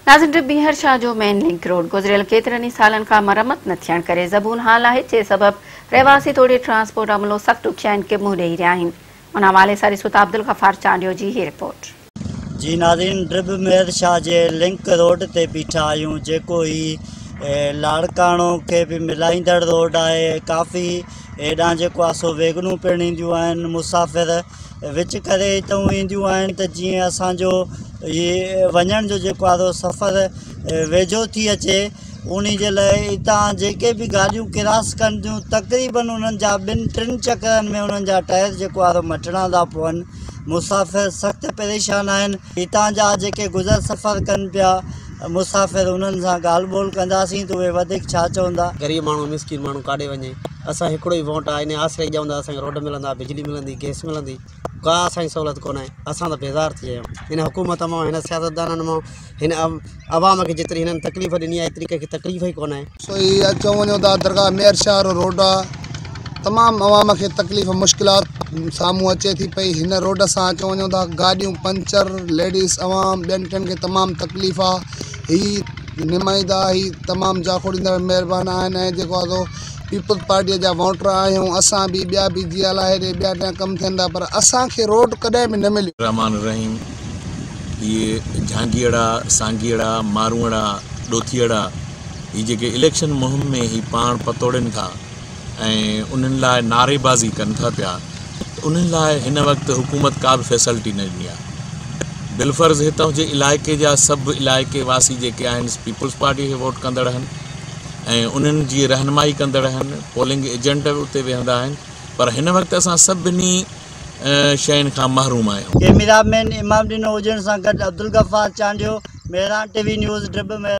ناظرين ڊرپ ميهر شاهه جو مين link road گذريل ڪيترن ئي سالن کان مرمت نه ٿيڻ ڪري زبون حال آهي جنهن سبب رهواسي توڙي ٽرانسپورٽ عملو سخت ڏکيائين کي منهن ڏئي رهيا آهن ان حوالي سان ڏسو ته عبدالغفار چانڊيو جي هي رپورٽ. جي ناظرين ڊرٻ ميهر شاهه جي لنڪ روڊ تي بيٺا آهيون جيڪو هي لاڙڪاڻو کي به ملائيندڙ روڊ آهي ڪافي هيڏانهن جيڪو آهي سو ويگنون پڻ اينديون آهن مسافر وچ ڪري هتئون اينديون آهن ته جيئن اسان جو هي وڃڻ جو جيڪو آهي سو سفر ويجهو ٿي اچي انهي جي لاء هتان جيڪي به گاڏيون ڪراس ڪن ٿيون تقريبن انهن جا ٻن ٽن چڪرن ۾ انهن جا ٽائر جيڪو آهي سو مٽڻا ٿا پون مسافر سخت پريشان آهن هتان جا جيڪي گذر سفر ڪن پيا مسافر انهن سان ڳالهه ٻولهه ڪنداسين ته اهي وڌيڪ ڇا چوندا. غريب ماڻهو مسڪين ماڻهو ڪاڏي وڃي اسان هڪڙو ئي ووٽ آهي انهي آسري ڄائون ته اسان کي روڊ ملندا بجلي ملندي گئس ملندي ڪا اسان جي سهولت ڪونه آهي اسان ته بيزار ٿي ويا آهيون هن حڪومت مان هن سياستدانن مان هن عوام کي جيتري هنن تڪليف ڏني آهي ايتري ڪنهن کي تڪليف ئي ڪونه آهي. سو هي اچون وڃون ٿا درگاهه ميهر شاهه وارو روڊ آ تمام عوام کي تڪليف مشڪلات سامهون اچي ٿي پئي هن روڊ سان اچون وڃون ٿا گاڏيون پنچر ليڊيز عوام ٻين ٽن کي تمام تڪليف آ هي نمائندا هي تمام جاکوڙيندڙ مهربان آهن ۽ جيڪو آ سو پيپلز پارٽيء جا ووٽر آهيون اسان به ٻيا به جيالا هيڏي ٻيا ٽيا ڪم ٿين ٿا پر اسان کي روڊ ڪڏهن به نه مليو. الرحمان الرحيم هي جهانگيئڙا، سانگيئڙا، ماروئڙا، ڏوٿيئڙا هي جيڪي اليڪشن مهم ۾ هي پاڻ پتوڙين ٿا ۽ انهن لاء نعري بازي ڪن ٿا پيا ته انهن لاء هن وقت حڪومت ڪا به فيسلٽي نه ڏني آهي بالفرض هتان جي علائقي جا سڀ علائقي واسي جيڪي آهن پيپلز پارٽي کي ووٽ ڪندڙ آهن ۽ انهن جي رهنمائي ڪندڙ آهن پولنگ ايجنٽ به اتي ويهندا آهن پر هن وقت اسان سڀني شين کان محروم آهيون. ڪئميرا مين امام ڏنو هجڻ سان گڏ Abdul Ghaffar Chandio, Mehran T V news, Dibba Mehar.